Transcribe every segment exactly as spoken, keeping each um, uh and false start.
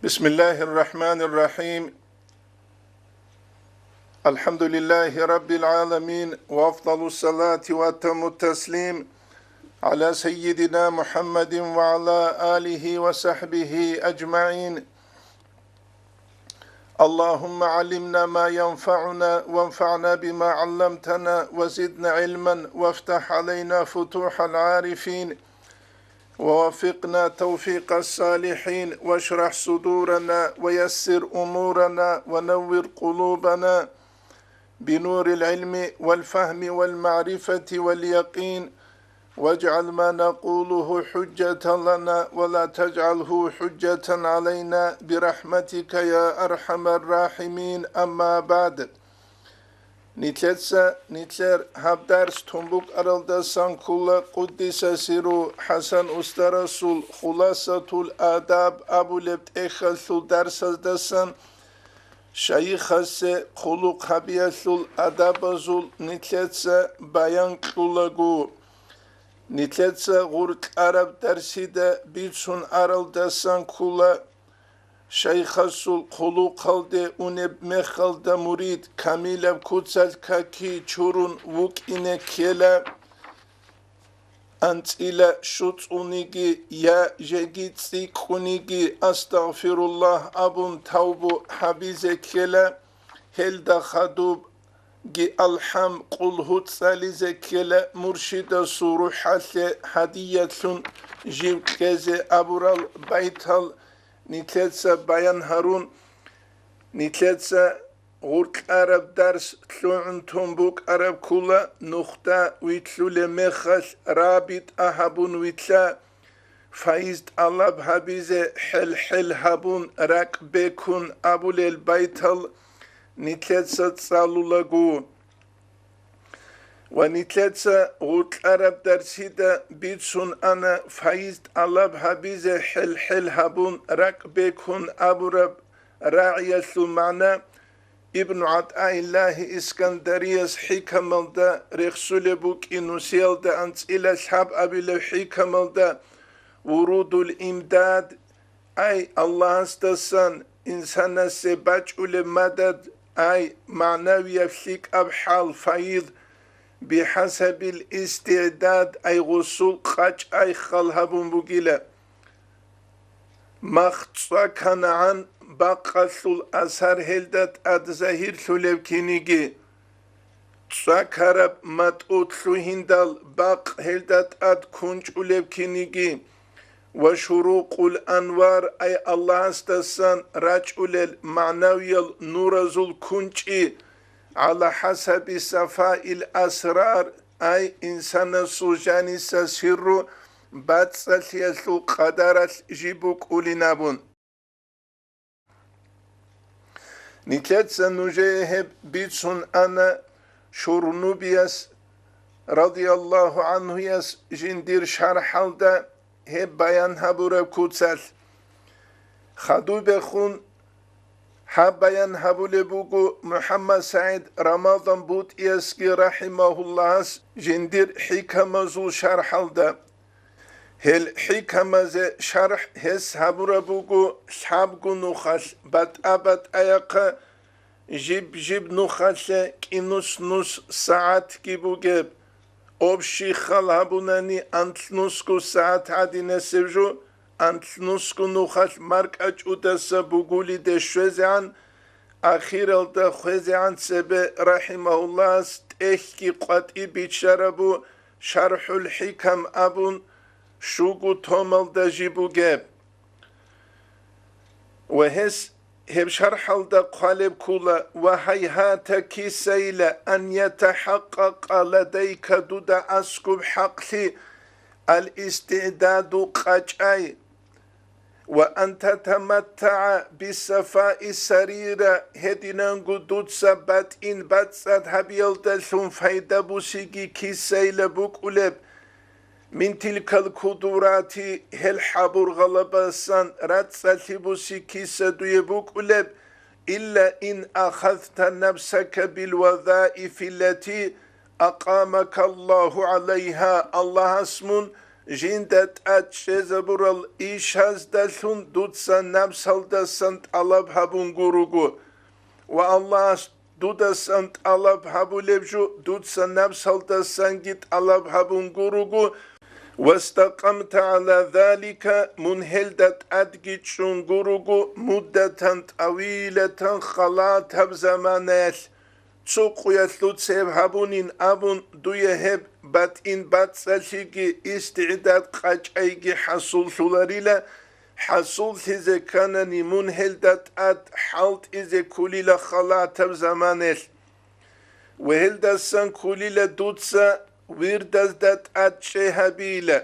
بسم الله الرحمن الرحيم. الحمد لله رب العالمين، وأفضل الصلاة وأتم التسليم على سيدنا محمد وعلى آله وصحبه أجمعين. اللهم علمنا ما ينفعنا وانفعنا بما علمتنا وزدنا علما وافتح علينا فتوح العارفين ووفقنا توفيق الصالحين واشرح صدورنا ويسر أمورنا ونور قلوبنا بنور العلم والفهم والمعرفة واليقين، واجعل ما نقوله حجة لنا ولا تجعله حجة علينا برحمتك يا أرحم الراحمين. أما بعد. Нилъеца нилъер гьаб дарс тун букӀаралдасан ккола Къуддиса сирругьу ХӀасан устарасул Хуласатул Адаб абулеб тӀехьалъул дарсаздасан, шайихасе хъулухъ гьабиялъул адабазул нилъеца баян кьулаго. Нилъеца гъуркьараб дарсида бицун аралдасан ккола, шайхасул хъулухъалде унеб мехалда мурид камилаб куцалъ каки чурун вукӀине ккела, анцӀила щуцӀуниги я жеги цӀикӀкӀуниги «Астагъфируллагь» абун тавбу гьабизе ккела, гьелда хадубги «Алхам», Къулгьу цӀализе ккела, муршидасул рухӀалъе гьадиялъун жив кьезе абурал байтал нилъеца баян гьарун, нилъеца гъуркьараб дарс лъугӀун тун букӀараб ккола, нухда вилълъулеб мехалъ рабитӀа гьабун вилълъа, файз тӀалаб гьабизе хӀел-хӀел гьабун ракӀ бекун абулел байтал нилъеца цӀалулаго. Ва нилъеца гъуркьараб дарсида бицун ана файз тӀалаб гьабизе хӀел-хӀел гьабун ракӀ бекун абураб рагӀиялъул магӀна. Ибну ГӀатӀаиллагьи Искандарияс хӀикамалда рехсулеб букӀин, нусиялда анцӀила лъабабилеб хӀикамалда, «Вурудул имдад», ай Аллагьасдасан инсанасе бачӀулеб мадад, ай магӀнавияб лъикӀаб хӀал, файз, «бихӀасабил истигӀдад», ай гъусул къачӀай хал гьабун бугила. Мах цӀа кканагӀан бакъалъул асар гьелда тӀад загьирлъулеб киниги, цӀа ккараб матӀу лъугьиндал бакъ гьелда тӀад кунчӀулеб киниги, ва шурукъул анвар, ай Аллагьасдасан рачӀулел магӀнавиял нуразул кунчӀи, гӀала хӀасаби сафаил асрар, ай инсанасул жаниса сирру бацӀцӀалъиялъул къадаралъ жиб букӀулин абун. Нилъеца нужее гьеб бицун ана Шурнубияс, радияллагьу гӀанхуяс, жиндир шархӀалда гьеб баян гьабураб куцалъ. Хадубехун гьаб баян гьабулеб буго МухӀаммад СагӀид Рамадан БутӀиясги, рахӀимагьуллагьас, жиндир хӀикамазул шархӀалда. Гьел хӀикамазе шархӀ гьес гьабураб буго лъабго нухалъ, батӀа-батӀаяхъа, жиб-жиб нухалъе кӀинус-нус сагӀатги бугеб. Общий хал гьабунани анлънусго сагӀат гӀадинасеб жо, анлънусго нухалъ маркӀачӀудаса бугулиде щвезегӀан, ахиралда хвезегӀан цебе, рахӀимагьуллагьас, тӀехьги къватӀи биччарабу ШархӀул ХӀикам абун щуго томалда жиб бугеб. Ва гьес гьеб шархӀалда хъвалеб ккола: «Ва гьайгьата кисайла ан ятахӀакъакъа ладайка дуда аскуб хӀакълъи ал-истигӀдаду къачӀай». «Ва ан татаматтагӀа бисафаи сарира», гьединанго дуца батӀин бацӀцӀад гьабиялдалъун пайда бусиги кисайла букӀулеб, «мин тилкал кудурати», гьел хӀабургъалабасан рацӀцӀалъи буси киса дуе букӀулеб, «илла ин ахазта нафсака бил вазаифи ллати акъамака Аллагьу гӀалайгьа», Аллагьас мун жинда тӀад чӀезабурал ишаздалъун дуца напсалдасан тӀалаб гьабун гуруго. Ва Аллагьас дудасан тӀалаб гьабулеб жо, дуца напсалдасанги тӀалаб гьабун гуруго, вастакъамта гӀала залика, мун гьелда тӀадги чӀун гуруго, муддатан тӀавилатан, халатаб заманаялъ, цо къуялъ дуца гьеб гьабунин абун, дуе гьеб батӀин бацӀцӀалъиги истигӀдад къачӀайги хӀасуллъуларила, хӀасуллъизе кканани мун гьелда тӀад хӀалтӀизе ккулила халатаб заманаялъ. Ва гьелдасан ккулила дуца вирдазда тӀад чӀей гьабила.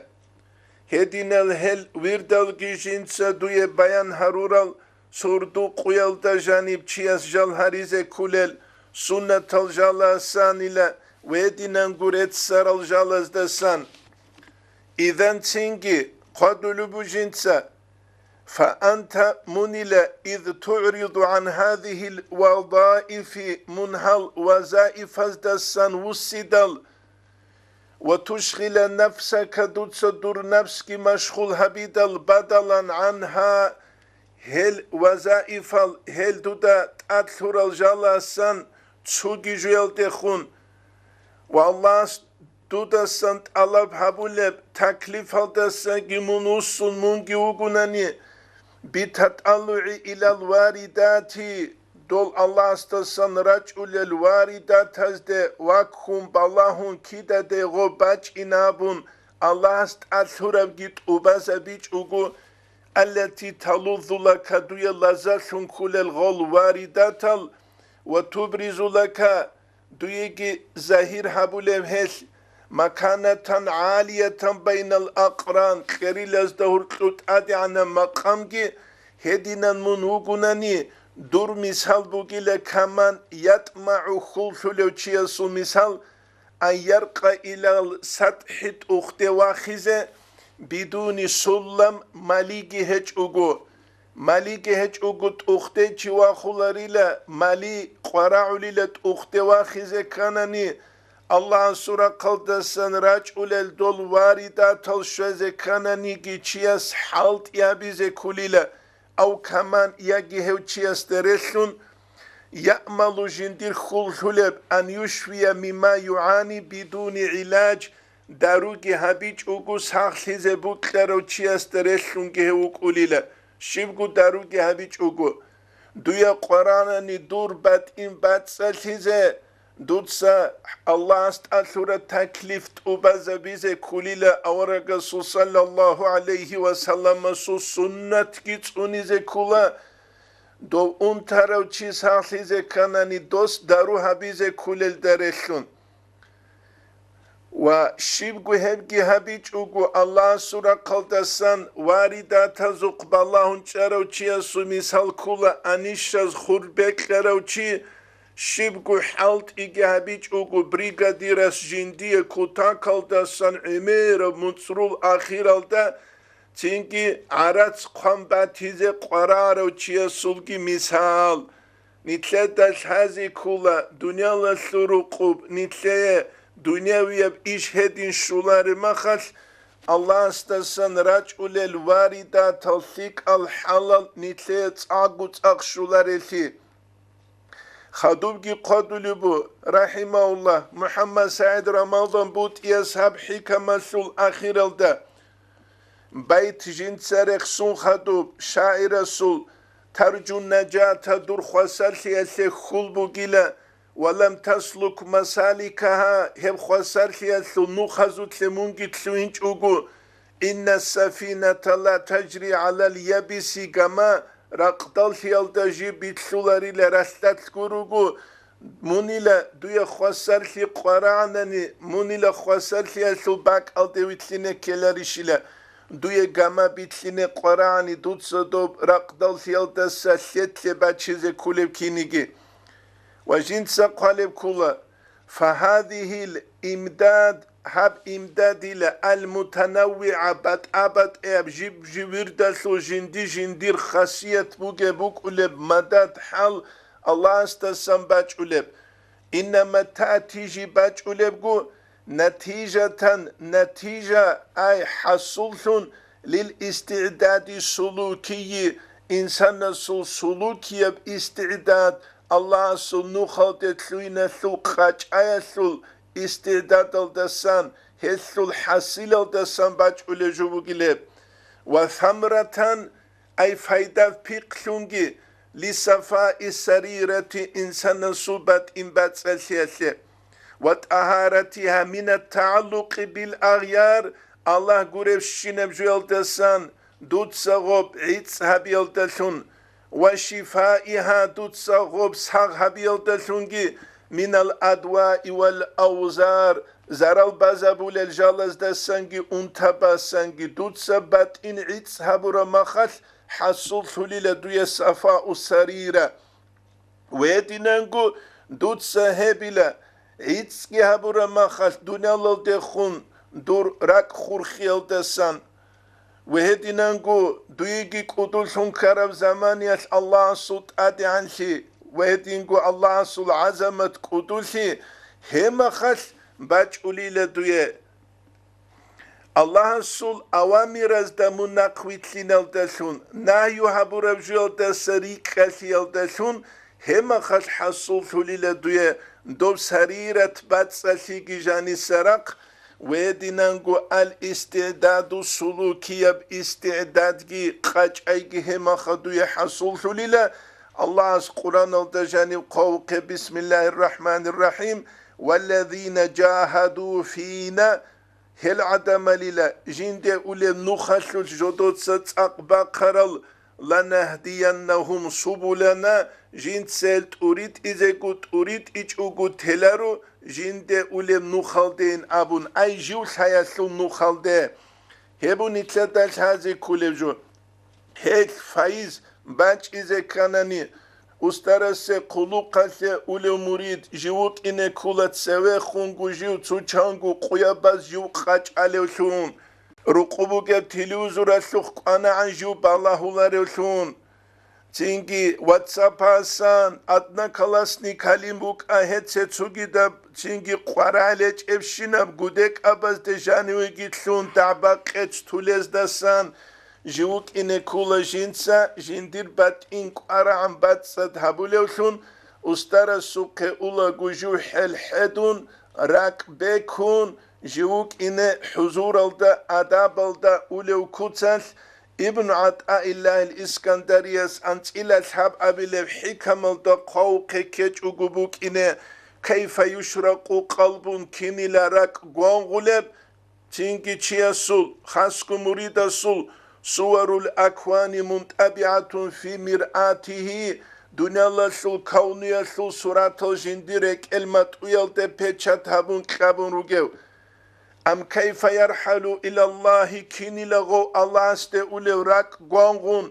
Гьединал гьел вирдалги жинца дуе баян гьарурал сордо къуялда жаниб чияс жал гьаризе ккулел суннатал жаласанила ва гьединанго реццарал жалаздасан. Идан цинги хъвадулеб бу жинца, фаанта мунила, из тугӀриду гӀан гьазихьил вазаифи, мун гьал вазаифаздасан вуссидал, ва тушгъила нафсака, дуца дур напсги машгъул гьабидал, бадалан гӀанха, гьел вазаифал, гьел дуда тӀад лъурал жаласан цоги жуялдехун. Ва Аллагьас дудасан тӀалаб гьабулеб таклифалдасаги мун вуссун мунги вугунани, битатӀаллугӀи илал варидати, дол Аллагьасдасан рачӀулел варидатазде ваккун балагьун кидаде гъо бачӀинабун, Аллагьас тӀад лъурабги тӀубазабичӀого, аллати талуззу лака, дуе лаззалъун кколел гъол варидатал, ва тубризу лака, дуеги загьир гьабулеб гьелъ, маканатан гӀалиятан байнал акъран, кьерилазда гьоркьоб тӀадегӀанаб макъамги гьединан мун вугунани, дур мисал бугила каман ятӀмагӀу, хьуллъулев чиясул мисал, ан яркъа илал сатӀхӀи, тӀухде вахизе, бидуни суллам, малиги гьечӀого. Малиги гьечӀого тӀухде чи вахуларила, мали къварагӀулила тӀухде вахизе кканани, Аллагьасул рахъалдасан рачӀулел дол варидатал щвезе ккананиги чияс хӀалтӀи гьабизе ккулила, ав каман яги гьев чиясда релълъун, яъмалу, жиндир хьуллъулеб, ан юшфия мимма югӀани бидуни гӀилаж, даруги гьабичӀого сахлъизе букьарав чиясда релълъунги гьев вукӀулила, щибго даруги гьабичӀого. Дуе къварагӀанани дур батӀин бацӀцӀалъизе, дуца Аллагьас тӀалъураб таклиф тӀубазабизе ккулила, аварагасул саллаллагьу гӀалайгьи ва салламасул суннатги цӀунизе ккула, дов унтарав чи сахлъизе кканани, дос дару гьабизе кколелда релълъун. Ва щибго гьебги гьабичӀого, Аллагьасул рахъалдасан варидатазухъ балагьун чӀарав чиясул мисал ккола, анищаз хур бекьарав чи, щибго хӀалтӀиги гьабичӀого, бригадирас жиндие кутакалдасан гӀемераб муцӀрул ахиралда цинги гӀарац хъван батизе къварарав чиясулги мисал. Нилъеда лъазе ккола дуниялалъул рукъуб, нилъее дунявияб иш гьедин щолареб махалъ, Аллагьасдасан рачӀулел варидатал лъикӀал хӀалал нилъее цӀакъго цӀакъ щоларелъи. Хадубги хъвадулеб бу, рахӀимагьуллагь, МухӀаммад СагӀид Рамазан БутӀияс гьаб хӀикамалъул ахиралда байт жинца рехсун хадуб, шагӀирасул: «Таржун нажата, дур хвасарлъиялъе хьул бугила, ва лам таслук масаликаха, гьеб хвасарлъиялъул нухазулъе мунги лъугьинчӀого, инна сафината ла тажри гӀалал ябиси, гама ракъдаллъиялда жиб билълъуларила ралъдалъ гуруго, мунила дуе хвасарлъи къварагӀанани, мунила хвасарлъиялъул бакӀалде вилълъине ккеларищила, дуе гама билълъине къварагӀани, дуца доб ракъдаллъиялдаса лъетлъе бачизе кколеб киниги». Ва жинца хъвалеб ккула: «Фагьадигьил имдад, гьаб имдадила, ал-мутанаввигӀа, батӀа-батӀияб, жиб-жиб вирдалъул жинди-жиндир хасият бугеб букӀулеб мадад, хӀал Аллагьасдасан бачӀулеб. Иннама таъти, жиб бачӀулебго, натижатан, натижа, ай хӀасуллъун, лил истигӀдади сулукийи, инсанасул сулукияб истигӀдад, Аллагьасул нухалде лъугьиналъул къачӀаялъул истигӀдадалдасан, гьелъул хӀасилалдасан бачӀулеб жо бугилеб. Ва самратан, ай файдаб пихълъунги, лисафаи сарирати, инсанасул батӀин бацӀцӀалъиялъе, ва тӀагьаратиха мина тагӀаллукъи бил агъяр, Аллагь гуребщинаб жуялдасан дуца гъоб гӀицӀ гьабиялдалъун, ва шифаиха, дуца гъоб сагъ гьабиялдалъунги, минал адваи вал авзар, зарал базабулел жалаздасанги унтабасанги дуца батӀин гӀицӀ гьабураб махалъ хӀасуллъулила дуе сафау сарира. Гьединанго дуца гьебила, гӀицӀги гьабураб махалъ дуниялалдехун дур ракӀ хурхиялдасан. Ва гьединанго дуеги кӀудуллъун ккараб заманиялъ Аллагьасул тӀадегӀанлъи ва гьединго Аллагьасул гӀазамат кӀудуллъи, гьеб махалъ бачӀулила дуе. Аллагьасул авамиразда мун нахъвилълъиналдалъун, нагью гьабураб жуялдаса рикӀкӀалъиялдалъун, гьеб махалъ хӀасуллъулила дуе доб сарират бацӀцӀалъиги жанисарахъ, ва гьединанго ал-истигӀдаду сулукияб истигӀдадги къачӀайги гьеб махалъ дуе хӀасуллъулила. Аллагьас Къуръаналда жанив хъвавухъе: «Бисмиллагьир рахӀманир рахӀим, валлазина жагьаду фина», гьел гӀадамалила жинде улеб нухалъулъ жодоца цӀакъ бахъарал, «ланагьдияннагьум субулана», жинца гьел тӀуритӀизего тӀуритӀичӀого теларо жинде улеб нухалдейин абун, ай жив лъаялъул нухалде. Гьеб нилъеда лъазе кколеб жо. Гьел файз бачӀизе кканани, устарасе хъулухъалъе улев мурид жив вукӀине ккола цевехунго жив цо чанго къуябаз жив къачӀалевлъун. Рукъу бугеб телевизоралъухъ кӀванагӀан жив балагьуларевлъун. Цинги WhatsApp-асан, одноклассникалин букӀа гьеце цогидаб, цинги къваригӀел гьечӀебщинаб гудекӀабазде жанивеги лъун дагӀба-къец тулездасан жив вукӀине ккола жинца, жиндир батӀин кӀварагӀан бацӀцӀад гьабулевлъун, устарасухъе улаго жив хӀел хӀедун, ракӀ бекун, жив вукӀине хӀузуралда, адабалда улев куцалъ, Ибн ГӀатаиллагьил Искандарияс анцӀила лъабабилеб хӀикамалда хъвавухъе ккечӀого букӀине: «Кайфа юшракъу къалбун», кинила ракӀ гвангъулеб, цинги чиясул, хасго муридасул, «Суварул аквани мунтабигӀатун фи миръатигьи», дуниялалъул кавнуялъул суратал жиндир рекӀел матӀуялде печат гьабун кьабун ругев. Ам кайфа ярхӀалу илаллагьи, кинила гъов Аллагьасде улев ракӀ гвангъун,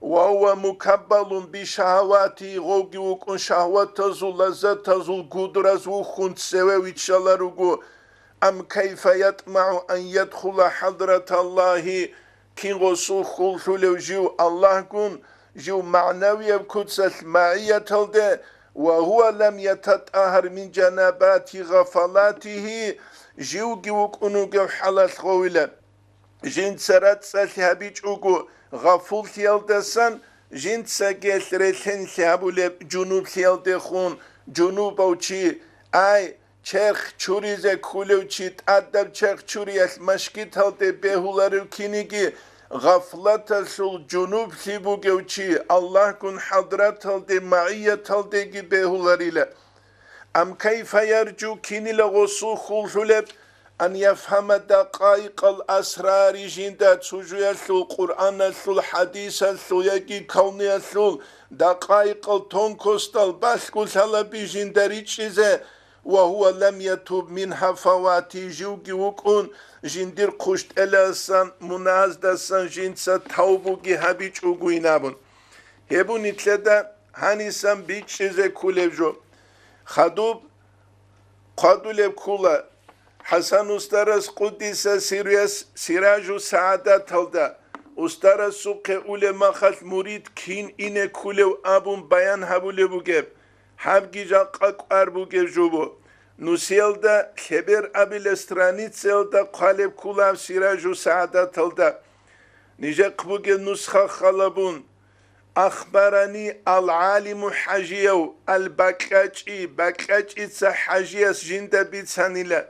ва гьува мукаббалун бишагьавати, гъовги вукӀун шагьватазул лаззатазул гудраз вухьун цеве виччаларуго. Ам кайфа ятмагӀу ан ядхула хӀадраталлагьи, кин гъосул хьуллъулев жив Аллагьгун, жив магӀнавияб куцалъ магӀияталде, ва гьува лам ятатӀагьар мин жанабати гъафалатигьи, живги вукӀун вугев хӀалалъ гъовила. Жинца рацӀцӀалъи гьабичӀого гъафуллъиялдасан, жинца гелъ релъенлъи гьабулеб жунублъиялдехун, жунубав чи, ай, черх чуризе ккулев чи, тӀадаб черх чуриялъ машгиталде бегьуларев киниги, гъафлаталъул жунублъи бугев чи, Аллагьгун хӀадраталде, магӀияталдеги бегьуларила. Ам кайфа яржу, кинила гъосул хьуллъулеб, ан яфгьама дакъаикъал асрари, жинда цужуялъул, Къуръаналъул, хӀадисалъул яги кавниялъул дакъаикъал тонкостал балъголъалаби жинда ричӀчӀизе, ва гьува лам ятуб мин гьафавати, живги вукӀун, жиндир хъущтӀеласан, мунагьаздасан жинца тавбуги гьабичӀого инабун. Гьеб нилъеда гьанисан бичӀчӀизе кколеб жо. Хадуб хъвадулеб ккола, ХӀасан устарас къуддиса сирруяс Сиражу Саадаталда, устарасухъе улеб махалъ мурид кин ине ккулев абун баян гьабулеб бугеб, гьабги жакъа кӀвар бугеб жо бу. Нусиялда лъебер абила страницаялда хъвалеб ккола Сиражу Саадаталда. Нижехъ бугеб нусха халабун. Ахбарани ал-гӀалиму хӀажияв, ал-бакьачӀи, бакьачӀица хӀажияс жинда бицанила.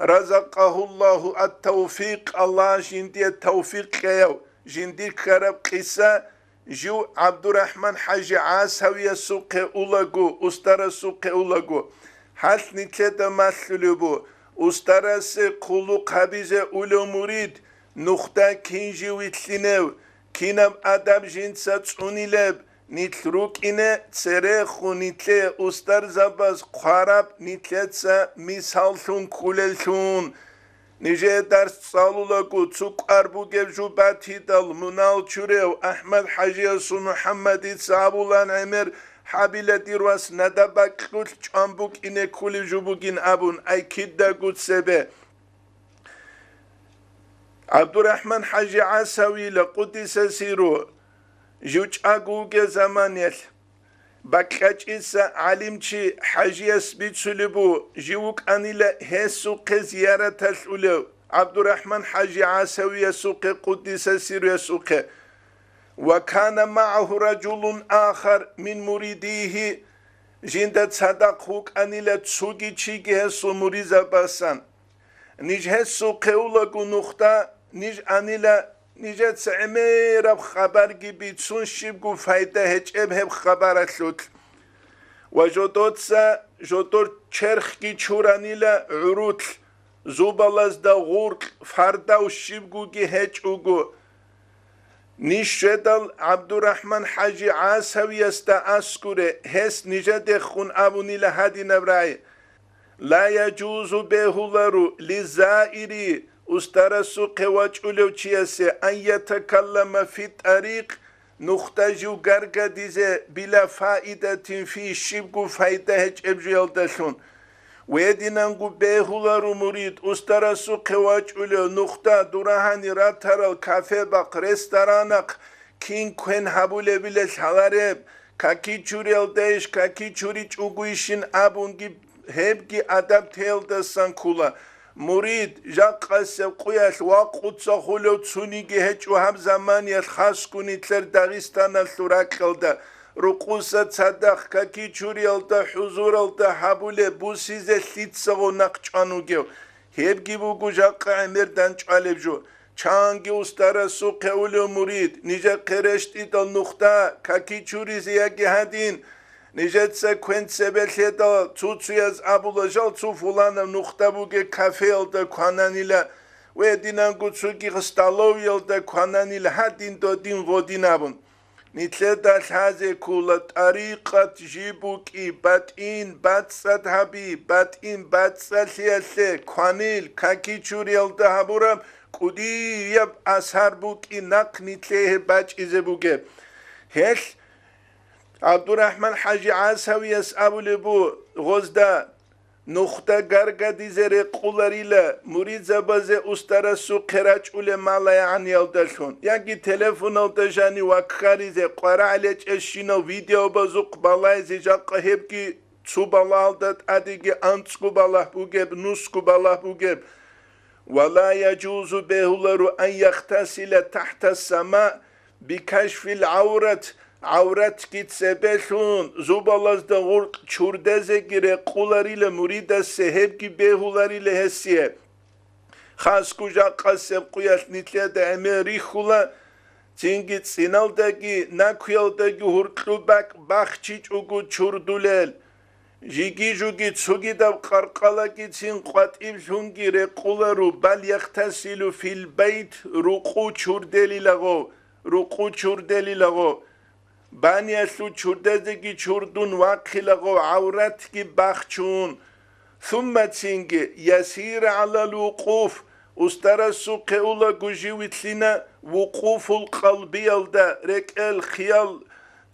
Разакъагьуллагьу ат-тавфикъ, Аллагь жиндие тавфикъ кьеяв, жиндир ккараб къиса, жив ГӀабдурахӀман хӀажи ГӀасавиясухъе улаго, устарасухъе улаго, гьалъ нилъеда малъулеб бу, устарасе хъулухъ гьабизе улев мурид, нухда кин жив вилълъинев, кинаб адаб жинца цӀунилеб, нилъ рукӀине церехун нилъее устарзабаз хъвараб нилъеца мисаллъун кколеллъун. Нижее дарс цӀалулаго, цу кӀвар бугеб жо батидал, мунал чурев АхӀмад-хӀажиясул МухӀаммадица абулан гӀемер гьабила дир вас, нада бакьулъ чӀван букӀине кколеб жо бугин абун, ай кидаго цебе. ГӀабдурахӀман хӀажи ГӀасавила, къуддиса сирругьу, жив чӀаго вугев заманиялъ, бакьачӀица гӀалимчи хӀажияс бицулеб бу, жив вукӀанила гьесухъе зияраталъ улев, ГӀабдурахӀман хӀажи ГӀасавиясухъе, къуддиса сирругьуясухъе. Ва кана магӀагьу ражулун ахар мин муридигьи, жинда цадахъ вукӀанила цоги чиги гьесул муридзабасан. Ниж гьесухъе улаго нухда, ниж анила, нижеца гӀемераб хабарги бицун, щибго пайда гьечӀеб гьеб хабаралъулъ. Ва жодоца жодор черхги чуранила гӀурулъ, зубалазда гъуркь, фардав щибгоги гьечӀого. Ниж щведал ГӀабдурахӀман хӀажи ГӀасавиясда аскуре, гьес нижедехун абунила гьадинаб рагӀи. Ла яжузу, бегьуларо, лизаири, устарасухъе вачӀулев чиясе, ан ятакаллама фи тӀарикъ, нухда жив гаргадизе, била фаидатин фи, щибго файда гьечӀеб жоялдалъун. Гьединанго бегьуларо мурид, устарасухъе вачӀулев нухда дурагьани ратарал кафе-бахъ, ресторанахъ, кин квен гьабулебила лъалареб, каки чуриялдайищ, каки чуричӀогойищин абунги, гьебги адаб теялдасан ккола. Мурид, жакъасеб къуялъ вакъуца хулев цониги гьечӀо гьаб заманиялъ, хасго нилъер Дагъистаналъул ракьалда, рукъуса цадахъ каки чуриялда, хӀузуралда гьабулеб, бусизе лъицаго нахъ чӀван вугев. Гьебги буго жакъа гӀемер данчӀвалеб жо. Чанги устарасухъе улев мурид, нижехъе рещтӀидал нухда каки чуризе яги гьадин, нижеца квен цебе лъедал, цуцуяз абула, жал цу фуланаб нухда бугеб кафеялда квананила, ва гьединанго цоги столовиялда квананила, гьадин додин гъодин абун. Нилъеда лъазе ккола тӀарикъат жиб букӀи, батӀин бацӀцӀад гьаби, батӀин бацӀцӀалъиялъе кванил, каки чуриялда гьабураб кӀудияб асар букӀи, нахъ нилъее гьеб бачӀизе бугеб. Гьелъ ГӀабдурахӀман хӀажи ГӀасавияс абулеб бу гъозда, нухда гаргадизе рекъуларила муридзабазе устарасухъе рачӀулеб малагӀаниялдалъун, яги телефоналда жанив ваккаризе, къварагӀ лечӀебщинал видеобазухъ балайзе, жакъа гьебги цо балагьалда тӀадеги анцӀго балагь бугеб, нусго балагь бугеб. Ва ла яжузу, бегьуларо, ан яхтасила тахӀта сама бикашфил гӀаврат, гӀавратги цебелъун, зубалазда гъуркь чурдезеги рекъуларила муридасе, гьебги бегьуларила гьесие. Хасго жакъасеб къуялъ нилъеда гӀемер рихьула, цинги цӀиналдаги накуялдаги гьуркьу бакӀ бахчичӀого чурдулел. Жиги-жуги цогидаб къаркъалагицин къватӀиблъунги рекъуларо, бал яхтасилу фил байт, рукъу чурделилаго, рукъу чурделилаго. Баниялъул чурдазеги чурдун вахъилаго, гӀавратги бахчун. Сумма цинги, ясира гӀалал вукъуф, устарасухъе улаго жив вилълъина вукъуфул къалбиялда, рекӀел хиял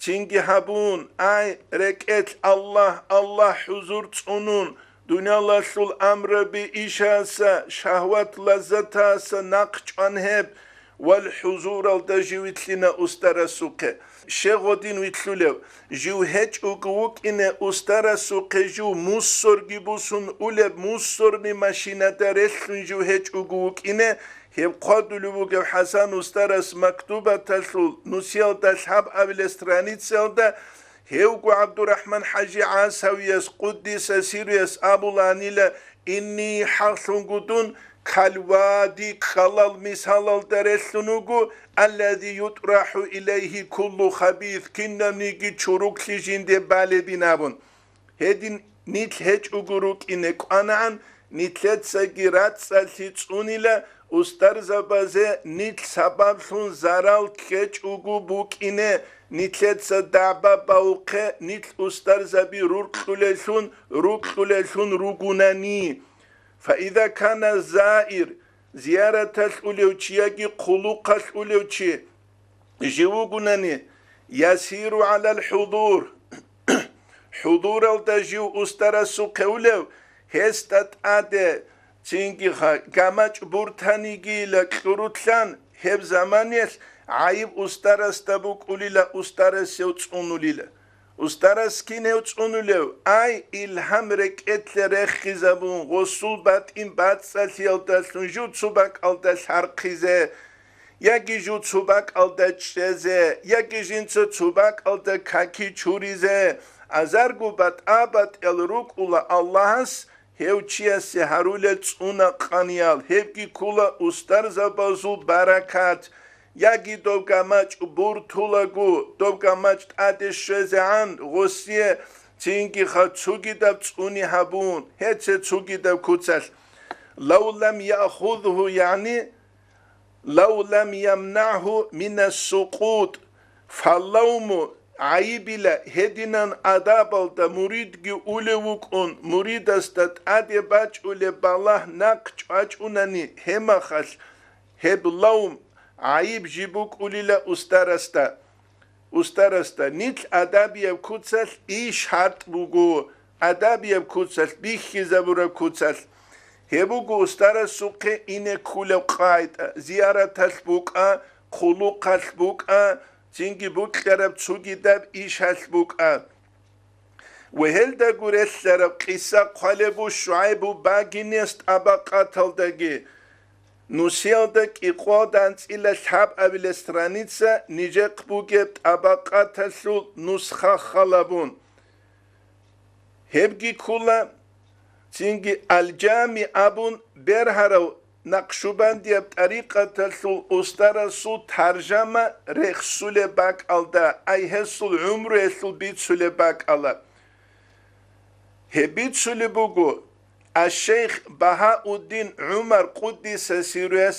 цинги гьабун, ай, рекӀелъ Аллагь, Аллагь хӀузур цӀунун, дуниялалъул амраби ишаса, шагьват-лаззатаса нахъчӀван гьеб, Вал хӀузуралда жив вилълъина устарасухъе. Щегъ гъодин вилълъулев? Жив гьечӀого вукӀине устарасухъе, жив мусорги бусун улеб, мусорный машинада релълъун жив гьечӀого вукӀине, гьеб хъвадулев вугев ХӀасан устарас мактубаталъул нусиялда лъабабилеб страницаялда, гьевго ГӀабдурахӀман ХӀажи ГӀасавияс, къуддиса сирруяс, абуланила: «Инни, хӀакълъунго дун, калвади, кӀкӀалал мисалалда релълъун вуго, аллази ютрахӀу илайгьи куллу хабис, кинабниги чуруклъи жинде балебин», абун. Гьедин нилъ гьечӀого рукӀине кӀванагӀан, нилъецаги рацӀцӀалъи цӀунила, устарзабазе нилъ сабаблъун зарал ккечӀого букӀине, нилъеца дагӀба бавухъе, нилъ устарзаби руркьулеллъун, рукьулеллъун ругунани. Фаиза кана заир, зияраталъ улев чи яги хъулухъалъ улев чи жив вугунани, ясиру гӀалал хӀудур, хӀудуралда жив устарасухъе улев, гьесда тӀаде цинги ха-, гамачӀ буртанигийила кьурулъан, гьеб заманиялъ гӀайиб устарасда букӀулила, устарасев цӀунулила. Устарас кин гьев цӀунулев? Ай, илгьам рекӀелъе рехизабун, гъосул батӀин бацӀцӀалъиялдалъун жив цо бакӀалда лъархъизе, яги жив цо бакӀалда чӀезе, яги жинца цо бакӀалда каки чуризе, азарго батӀа-батӀиял рукӀула Аллагьас, гьев чиясе гьарулел цӀуна-къаниял, гьебги ккула устарзабазул баракат, яги дов гамачӀ буртулаго, дов гамачӀ тӀаде щвезегӀан гъосие, цинги ха цугидаб цӀуни гьабун, гьеце цугидаб куцалъ. Лав лам яхузгьу, яни, лав лам ямнагьу минас сукъут, фаллавму, гӀайибила, гьединан адабалда муридги улев вукӀун, муридасда тӀаде бачӀулеб балагь нахъ чӀвачӀунани гьемахалъ, гьеб лавм, гӀайиб жиб букӀулила устарасда. Устарасда нилъ адабияб куцалъ иш гьартӀ буго, адабияб куцалъ, бихьизабураб куцалъ. Гьеб буго устарасухъе ине ккулеб къагӀида, зияраталъ букӀа, хъулухъалъ букӀа, цинги букьараб цугидаб ишалъ букӀа. Ва гьелдаго релълъараб къиса хъвалеб бу ШугӀайбу багинияс тӀабакъаталдаги. Нусиялда кӀикъоялда анцӀила лъабабилеб страница нижехъ бугеб тӀабакъаталъул нусха халабун. Гьебги ккула, цинги Аль-Жами абун бергьарав накъшубандияб тӀарикъаталъул устарасул таржама рехсулеб бакӀалда, ай гьесул гӀумруялъул бицулеб бакӀала. Гьеб бицулеб буго, аш-шейх Багьауддин ГӀумар, къуддиса сирруяс,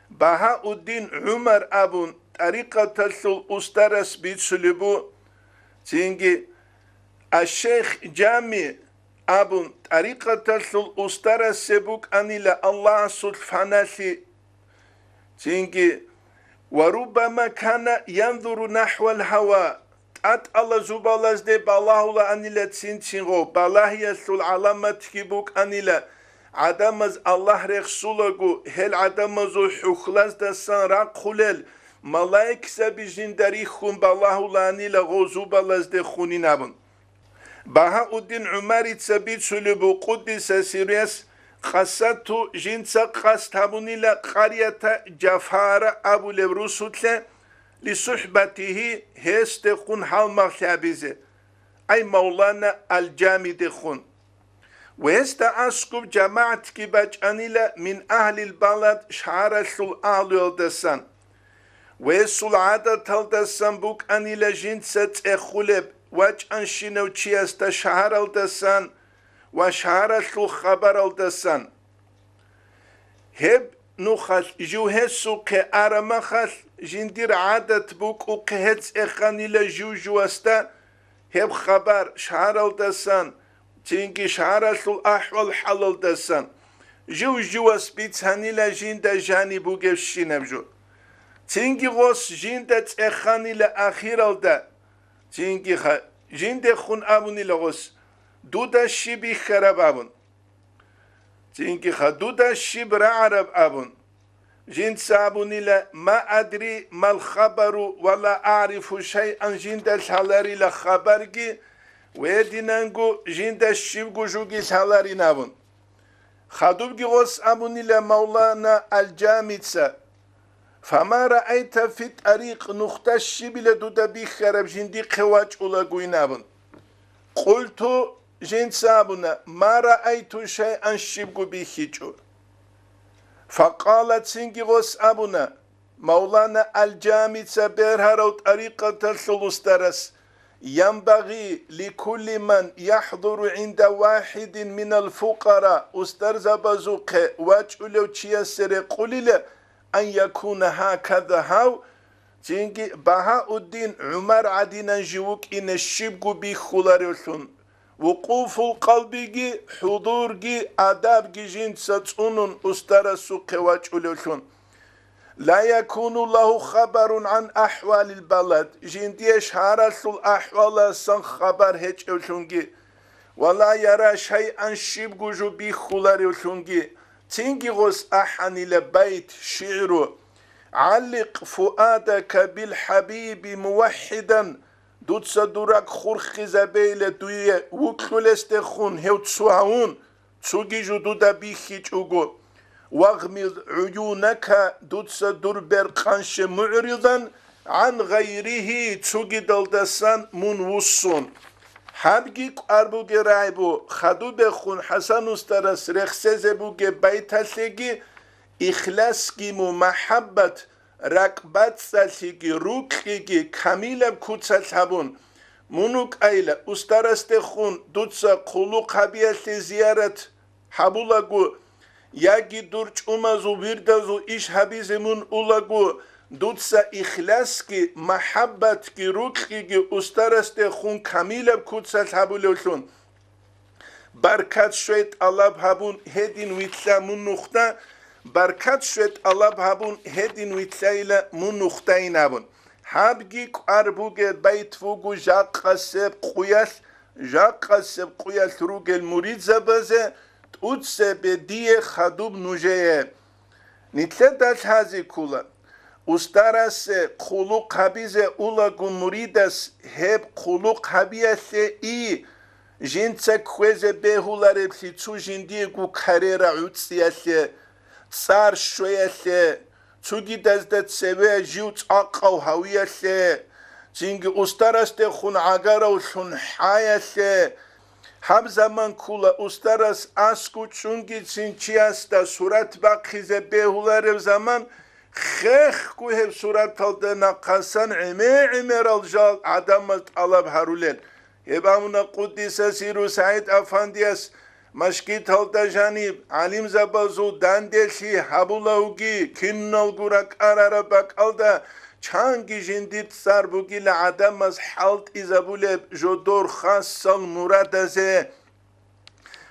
Багьауддин ГӀумар абун тӀарикъаталъул устарас бицулеб бу, цинги аш-шейх Жами абун тӀарикъаталъул устарасе букӀанила Аллагьасул фаналъи, цинги: «Ва руббама кана янзуру нахӀвал гьава», тӀатӀала зубалазде балагьулаанила цин-цин гъов, балагьиялъул гӀаламатги букӀанила, гӀадамаз Аллагь рехсулаго, гьел гӀадамазул хӀухьлаздасан рахъулел малаикзаби жинда рихьун балагьулаанила гъов зубалазде хунин абун. Багьауддин ГӀумарица бицулеб бу, къуддиса сирруяс, къасату жинца къасд гьабунила къарията Жафара абулеб русулъе, лисухӀбатигьи, гьесдехун гьалмагълъи гьабизе, ай Мавлана Аль-Жамидехун. Ва гьесда аскӀуб жамагӀатги бачӀанила мин агьлил балад, шагьаралъул агьлуялдасан. Ва гьесул гӀадаталдасан букӀанила жинца цӀехулеб вачӀанщинав чиясда шагьаралдасан ва шагьаралъул хабаралдасан. Гьеб нухалъ жив гьесухъе арамахалъ, жиндир гӀадат букӀухъе гьецӀеханила жив-живасда гьеб хабар шагьаралдасан, цинги шагьаралъул ахӀвал-хӀалалдасан. Жив-живас бицанила жинда жаниб бугебщинаб жо. Цинги гъос жинда цӀеханила ахиралда, цинги ха-, жиндехун абунила гъос: «Дуда щиб бихьараб?» абун. Цинги ха: «Дуда щиб рагӀараб?» абун. Жинца абунила: «Ма адри мал хабару ва ла а'рифу шайъан», жинда лъаларила хабарги, ва гьединанго жинда щибго жуги лъаларин абун. Хадубги гъос абунила Мавлана Аль-Жамица: «Фама раайта фи тӀарикъ», нухда щибила дуда бихьараб жиндихъе вачӀулагойин абун. Къулту, жинца абуна: «Ма раайту шайъан», щибго бихьичӀо. Факъала, цинги гъос абуна, Мавлана Аль-Жамица бергьарав тӀарикъаталъул устарас: «Янбагъи ликулли ман яхӀдуру гӀинда вахӀидин минал фукъара», устарзабазухъе вачӀулев чиясе рекъулила, «ан якуна гьаказа», гьав, цинги Багьауддин ГӀумар гӀадинан жив вукӀине щибго бихьуларевлъун, вукъуфул къалбиги, хӀудурги, адабги жинца цӀунун устарасухъе вачӀулевлъун. «Ла якуну лагьу хабарун гӀан ахӀвалил балад», жиндие шагьаралъул ахӀваласан хабар гьечӀевлъунги, «ва ла яра шайъан», щибго жо бихьуларевлъунги. Цинги гъос ахӀанила байт, шигӀру: «ГӀалликъ фуадака бил хӀабиби муваххӀидан», дуца дур ракӀ хурхизабейила дуе вукьулесдехун гьев цо гьавун, цоги жо дуда бихьичӀого. «Вагъмид гӀуюнака», дуца дур бер къанща мугӀридан, «гӀан гъайригьи», цогидалдасан мун вуссун. Гьабги кӀвар бугел рагӀи бу, хадубехун ХӀасан устарас рехсезе бугеб байталъеги, ихласги му, махӀаббат, ракӀбацӀцӀалъиги, рукьиги камилаб куцалъ гьабун, мун вукӀайила, устарасдехун дуца хъулухъ гьабиялъе зиярат гьабулаго, яги дур чӀумазул вирдазул иш гьабизе мун улаго, дуца ихласги, махӀаббатги, рукьиги устарасдехун камилаб куцалъ гьабулевлъун. Баркат щвей тӀалаб гьабун гьедин вилълъа мун нухда, баркат щвей тӀалаб гьабун гьедин вилълъайила мун нухдайин абун. Гьабги кӀвар бугел байт буго жакъасеб къуялъ, жакъасеб къуялъ ругел муридзабазе тӀуцебе дие хадуб нужее. Нилъеда лъазе ккола, устарасе хъулухъ гьабизе улаго муридас гьеб хъулухъ гьабиялъе и, жинца кквезе бегьулареблъи цо жиндиего карера гӀуцӀиялъе, цӀар щвеялъе, цогидазда цеве жив цӀакъав гьавиялъе, цинги устарасдехун гӀагаравлъун хӀаялъе. Гьаб заман ккола устарас аскӀов чӀунгицин чиясда сурат бахъизе бегьуларев заман, хехго гьеб сураталда нахъасан гӀемер-гӀемерал жал гӀадамаз тӀалаб гьарулел. Гьеб абуна Къуддиса сиру СагӀид Афандияс, машгиталда жаниб гӀалимзабазул данделъи гьабулавги, киналго ракӀарараб бакӀалда чанги жиндир цӀар бугила гӀадамаз хӀалтӀизабулеб жодор хасал мурадазе.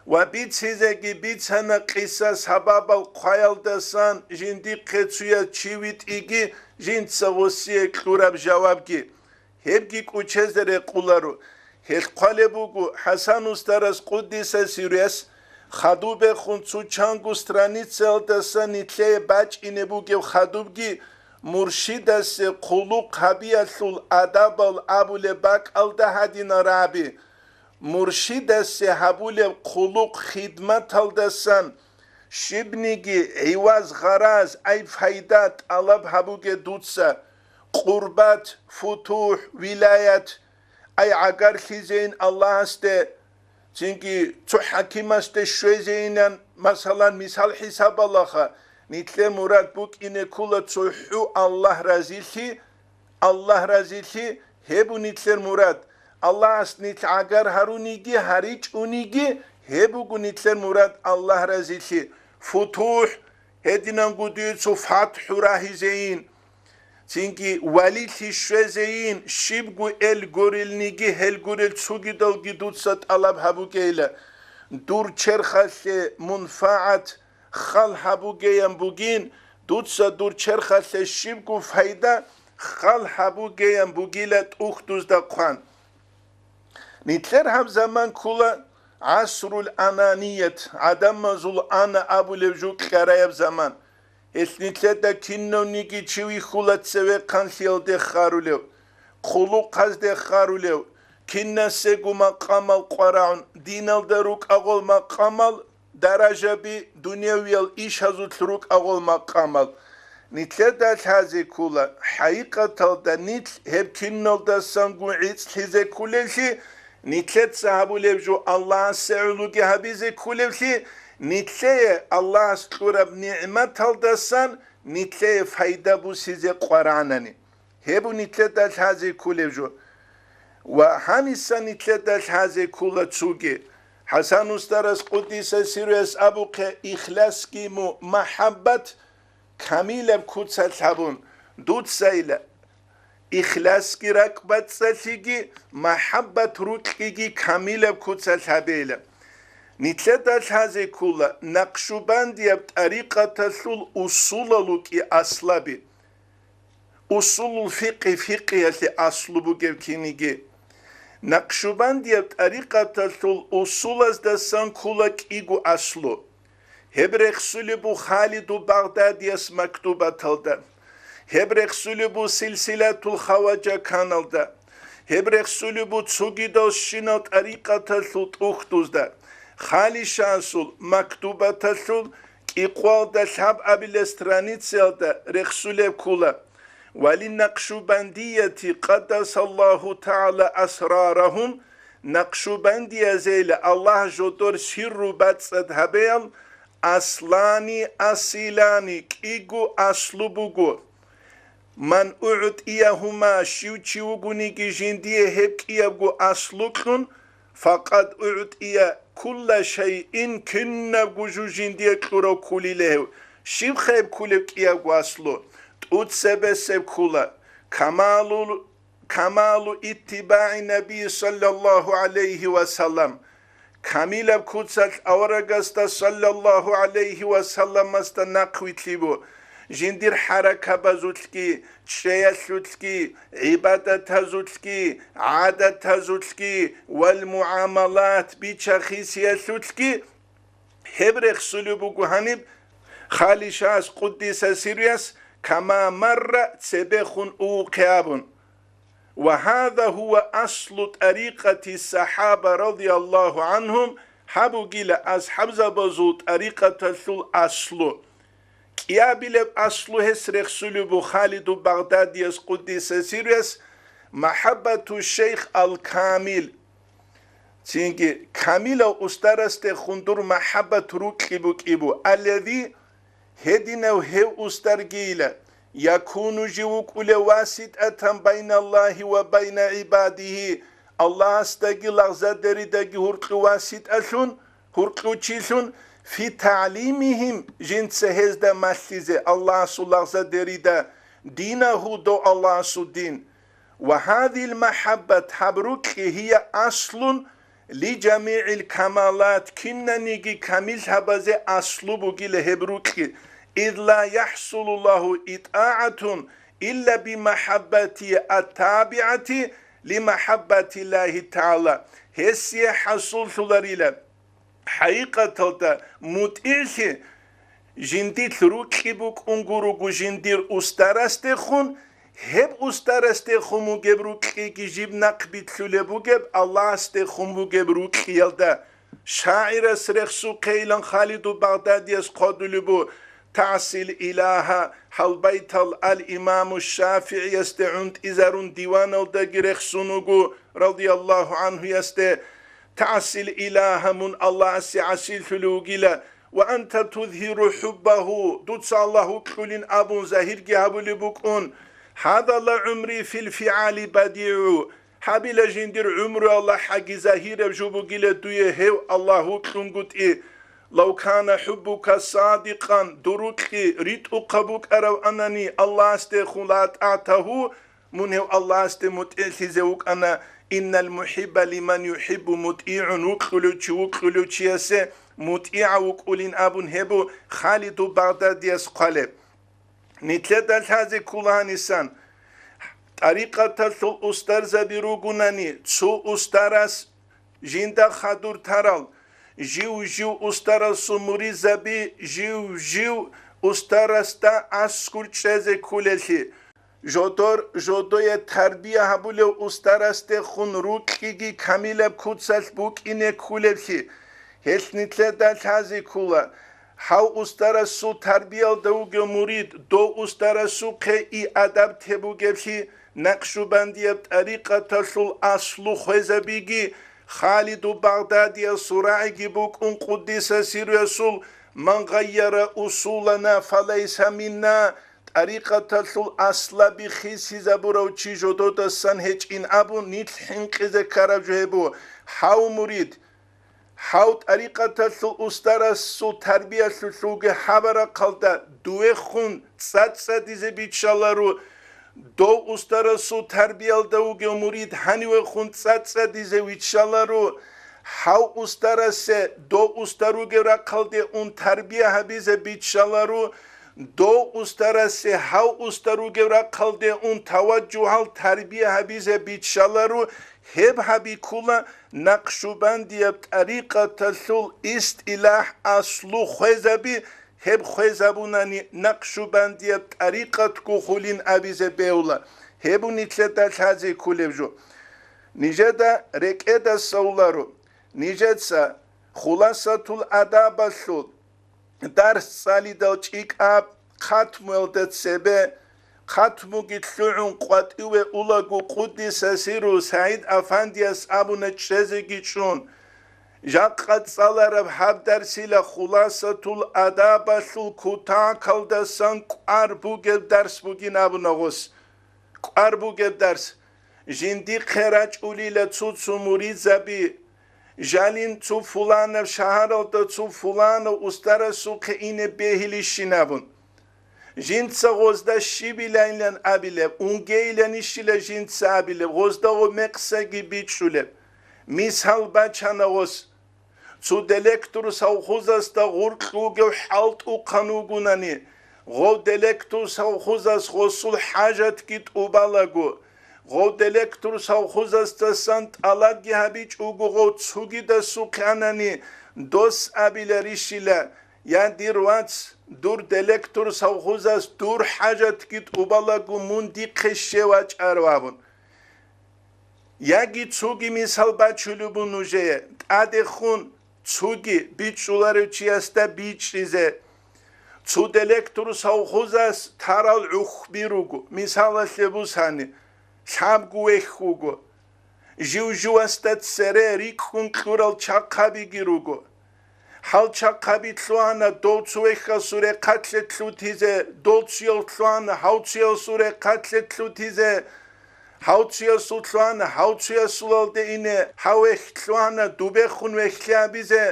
Ва бицизеги бицана къиса сабабал хъваялдасан жиндихъе цуяз чи витӀиги жинца гъосие кьураб жавабги. Гьебги кӀучезе рекъуларо. Гьелъ хъвалеб буго, ХӀасан устарас Къуддиса сируяс хадубехун цо чанго страницаялдаса нилъее бачӀине бугеб хадубги, муршидасе хъулухъ гьабиялъул адабал абулеб бакӀалда гьадинараби. Муршидасе гьабулеб хъулухъ хидматалдасан щибниги гӀиваз-гъараз, ай пайда тӀалаб гьабуге дуца, къурбат, футухӀ, вилаят, ай гӀагарлъизейин Аллагьасде, цинги цо хӀакимасде щвезейинан, масалан, мисал хӀисабалаха, нилъер мурад букӀине ккола цохӀо Аллагь разилъи, Аллагь разилъи, гьеб бу нилъер мурад. Аллагьас нилъ гӀагар гьаруниги, гьаричӀуниги, гьеб буго нилъер мурад Аллагь разилъи. ФутухӀ, гьединанго дуе цо фатхӀу рагьизейин. Цинги валилъи щвезейин, щибго эл гурелниги, гьел гурел цогидалги дуца тӀалаб гьабугейила. Дур черхалъе мунфагӀат хал гьабугеян бугин, дуца дур черхалъе щибго файда хал гьабугеян бугила тӀухьдузда хъван. Нилъер гьаб заман ккола гӀасрул ананият, гӀадамазул ана абулеб жо кьараяб заман. Гьелъ нилъеда кинавниги чи вихьула цевехъанлъиялде хъарулев, хъулухъазде хъарулев, кинасего макъамал къварагӀун, диналда рукӀа гъол макъамал, даражаби, дуневиял ишазулъ рукӀа гъол макъамал. Нилъеда лъазе ккола, хӀакъикъаталда нилъ гьеб киналдасанго гӀицӀлъизе кколеллъи, нилъеца гьабулеб жо Аллагьасе гӀологи гьабизе кколевлъи, нилъее Аллагьас кьураб нигӀматалдасан нилъее пайда бусизе къварагӀанани. Гьеб нилъеда лъазе кколеб жо. Ва гьаниса нилъеда лъазе ккола цоги. ХӀасан устарас къуддиса сирруяс абухъе, ихласги му-, махӀаббат камилаб куцалъ гьабун, дуцайила ихласги ракӀбацӀцӀалъиги, махӀаббат рукьиги камилаб куцалъ гьабейила. Нилъеда лъазе ккола накъшубандияб тӀарикъаталъул усулал рукӀи аслаби. Усулул фикъи, фикъиялъе аслу бугеб киниги. Накъшубандияб тӀарикъаталъул усулаздасан ккола кӀиго аслу. Гьеб рехсулеб бу Халиду Багъдадияс мактубаталда. Гьеб рехсулеб бу Силсилатул Хаважа каналда. Гьеб рехсулеб бу цогидал щинал тӀарикъаталъул тӀухьдузда. Халишасул мактубаталъул кӀикъвалда лъабабилеб страницаялда рехсулеб ккола. Ва линнакъшубандияти къаддасаллагьу тагӀала асрарагьум, накъшубандиязейила Аллагь жодор сирру бацӀцӀад гьабеял, аслани асилани, кӀиго аслу буго. Ман угӀтӀиягьума, щив чи вугониги жиндие гьеб кӀиябго аслу кьун, факъад угӀтӀия кулла шайин, кинабго жо жиндие кьурав кколила гьев. Щибха гьеб кколеб кӀиябго аслу? ТӀуцебесеб ккола, камалул, камалу иттибагӀи Наби саллаллагьу гӀалайгьи ва саллам. Камилаб куцалъ аварагасда саллаллагьу гӀалайгьи ва салламасда нахъвилълъи бу, жиндир хӀаракабазулъги, чӀеялъулъги, гӀибадатазулъги, гӀадатазулъги вал мугӀамалат, бича-хисиялъулъги. Гьеб рехсулеб буго гьаниб Халишас къуддиса сирруяс, кама марра, цебехун увухъе абун. Ва гьаза гьува аслу тӀарикъати сахӀаба радияллагьу гӀанхум, гьаб бугила асхӀабзабазул тӀарикъаталъул аслу. КӀиабилеб аслу гьес рехсулеб бу Халиду Багъдадияс къуддиса сирруяс махӀаббату шейх ал-Камил. Цинги камилав устарасдехун дур махӀаббат рукьи букӀи бу, аллази Гьединав гьев устаргийила, якуну жив вукӀулев васитӀатан байна Аллагьи ва байна гӀибадигьи, Аллагьасдаги лагъзадеридаги гьуркьу васитӀалъун, гьуркьучилъун, фи тагӀлимигьим, жинца гьезда малъизе Аллагьасул лагъзадерида, динагьу, дов Аллагьасул дин. Ва гьадил махӀаббат, гьаб рукьи, гьия аслун, лижамигӀил камалат, кинаниги камиллъабазе аслу бугила гьеб рукьи, ид ла яхӀсулу лагьу итӀагӀатун илла бимахӀаббати аттабигӀати лимахӀаббатиллагьи тагӀала, гьесие хӀасуллъуларила. ХӀакъикъаталда мутӀигӀлъи жиндилъ рукьи букӀун гуруго жиндир устарасдехун, гьеб устарасдехун бугеб рукьиги жиб нахъбилълъулеб бугеб Аллагьасдехун бугеб рукьиялда. ШагӀирас рехсухъейилан Халиду Багъдадияс хъвадулеб бу, ТагӀсил Илагьа, гьал байтал ал-Имаму ШафигӀиясде гӀунтӀизарун диваналдаги рехсун вуго, радияллагьу гӀанхуясде, ТагӀсил Илагьа, мун Аллагьасе гӀасилъулев вугила, ва анта тузгьиру хӀуббагьу, дуца Аллагь вукьулин абун загьирги гьабулеб букӀун, гьада ла гӀумри фил фигӀали бадигӀу, гьабила жиндир гӀумруялда хӀаги загьираб жо бугила дуе гьев Аллагь вукьунгутӀи. Лав кана хӀуббука садикъан, дур рукьи ритӀухъаб букӀаравани, Аллагьасдехун ла тӀагӀатагьу, мун гьев Аллагьасде мутӀигӀлъизе вукӀана, иннал мухӀибба лиман юхӀиббу мутӀигӀун, вукьулев чи вукьулев чиясе мутӀигӀав вукӀулин абун гьеб бу Халиду Багъдадияс хъвалеб. Нилъеда лъазе ккола гьанисан, тӀарикъаталъул устарзаби ругунани, цо устарас жинда хадур тарал, жив-жив устарасул муридзаби жив-жив устарасда аскӀур чӀезе кколелъи, жодор жодое тарбия гьабулев устарасдехун рукьиги камилаб куцалъ букӀине кколелъи, гьелъ нилъеда лъазе ккола. Гьав устарасул тарбиялда вугев мурид, дов устарасухъе и адаб тебугевлъи, накъшубандияб тӀарикъаталъул аслу хвезабиги, Халиду Багъдадиясул рагӀиги букӀун къуддиса сирруясул: «Ман гъайяра усулана, фалайса минна», тӀарикъаталъул аслаби хисизабурав чи жододасан гьечӀин абун, нилъ хӀинкъизе ккараб жо гьеб буго. Гьав мурид, гьав тӀарикъаталъул устарасул тарбиялъулъулги гьабарахъалда дуехун цӀацӀцӀадизе биччаларо, дов устарасул тарбиялда вугев мурид гьанивехун цӀацӀцӀадизе виччаларо, гьав устарасе дов устар вугев рахъалде ун тарбия гьабизе биччаларо, дов устарасе гьав устар вугев рахъалде ун таваджугьал тарбия гьабизе биччаларо, гьеб гьабиккула накъшубандияб тӀарикъаталъул истилахӀ аслу хвезаби, гьеб хвезабунани накъшубандияб тӀарикъатго хулин абизе бегьула, гьеб нилъеда лъазе кколеб жо. Нижеда рекӀеда совларо, нижеца Хуласатул Адабалъул дарс цӀалидал чӀикӀаб, хъатмуялда цебе, хъатмуги лъугӀун къватӀиве улаго къуддиса сирру СагӀид Афандияс абуна чӀезеги чӀун. Жакъа цӀалараб гьаб дарсила Хуласатул Адабалъул кутакалдасан кӀвар бугеб дарс бугин абуна гъос. КӀвар бугеб дарс. Жиндихъе рачӀулила цо-цо муридзаби, жалин цо фуланаб шагьаралда цо фуланав устарасухъе ине бегьилищин абун. Жинца гъозда щибилайилан абилеб, унгейиланищила жинца абилеб, гъозда гъо мекъсаги бичӀчӀулеб. Мисал бачана гъос. Цо делектор совхозасда гъуркь вугев хӀалтӀухъан вугунани, гъов делектор совхозас гъосул хӀажатги тӀубалаго, гъов делектор совхозасдасан тӀалабги гьабичӀого гъов цогидасухъе анани, дос абиларищила: «Я, дир вац, дур делектор совхозас дур хӀажатги тӀубалаго мун дихъе щев вачӀарав», – абун. Яги цоги мисал бачулеб буго нужее, тӀадехун цоги бичӀчӀуларев чиясда бичӀчӀизе. Цо делектор совхозас тарал гӀухьби руго, мисалалъе бусани, лъабго вехь вуго. Жив-живасда цере рикӀкӀун кьурал чахъабиги руго. Гьал чахъаби лъугьана дов цо вехьасул рехъалъе лъутизе, дов цояв лъугьана гьав цоясул рехъалъе лъутизе, гьав цоясул лъугьана гьав цоясулалде ине, гьав вехь лъугьана дубехун вехьлъи гьабизе,